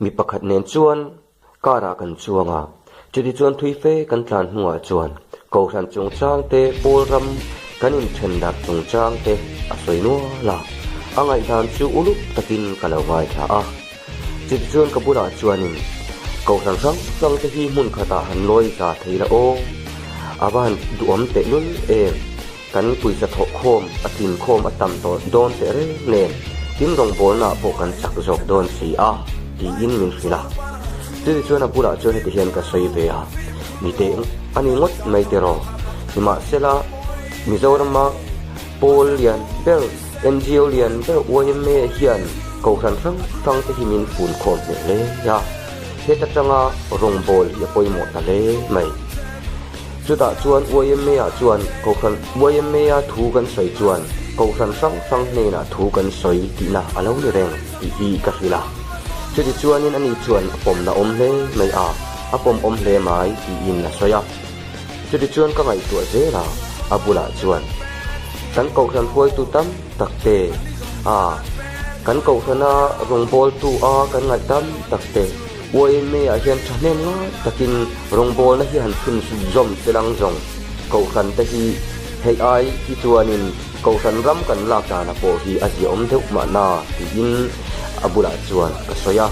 Mi pakhat nen chuan car ah kan chuang a, chutichuan thui fe kan tlan hnuah chuan Kohhran chungchang te pawl ram kan inthen darh chungchang te a sawi nual a, a ngaihdan chu uluk takin ka lo ngaithla a. Chutichuan ka bulah chuanin Kohhran hrang hrang te hi hmun khatah han lawi za thei la aw, a va han duhawm tehlul em? Kan pawisa thawh khawm a tlin khawm a tam tawh dawn teh reng nen tin rawngbawlna ah pawh kan chak zawk dawn si a tiin min hrilh a. Chutih chuan a bulah chuan heti hian ka sawi ve a, Mi teh a ni ngawt mai tiraw? Nimahsela Mizorama pawl lian ber, NGO lian ber YMA hian kohhran hrang hrang te hi min fun khawm hneh hle a, heta tanga rawngbâwl hi a pawimawh ta hle mai. Chutah chuan YMA-ah chuan Kohhran YMA-a thu kan sawi chuan Kohhran hrang hrang hnenah thu kan sawi tihna a lo ni reng tih hi ka hrilh a. Chuti chuanin ani chuan a pawmna awm hle mai a, a pawm awm hle mai tiin a sawi a. Chuti chuan ka ngaihtuah zel a, a bulah chuan kan Kohhran hruaitu tam tak te a, kan Kohhrana rawngbawltu a kan ngaih tam tak te, YMA ah hian thahnem ngai takin rawngbawlna hi han chhun zawm che lang zawng. Kohhran te hi hei ai hi chuanin Kohhran ram kan lak danah pawh hi a ziaawm deuh mahna tiin a bulah chuan ka sawi a.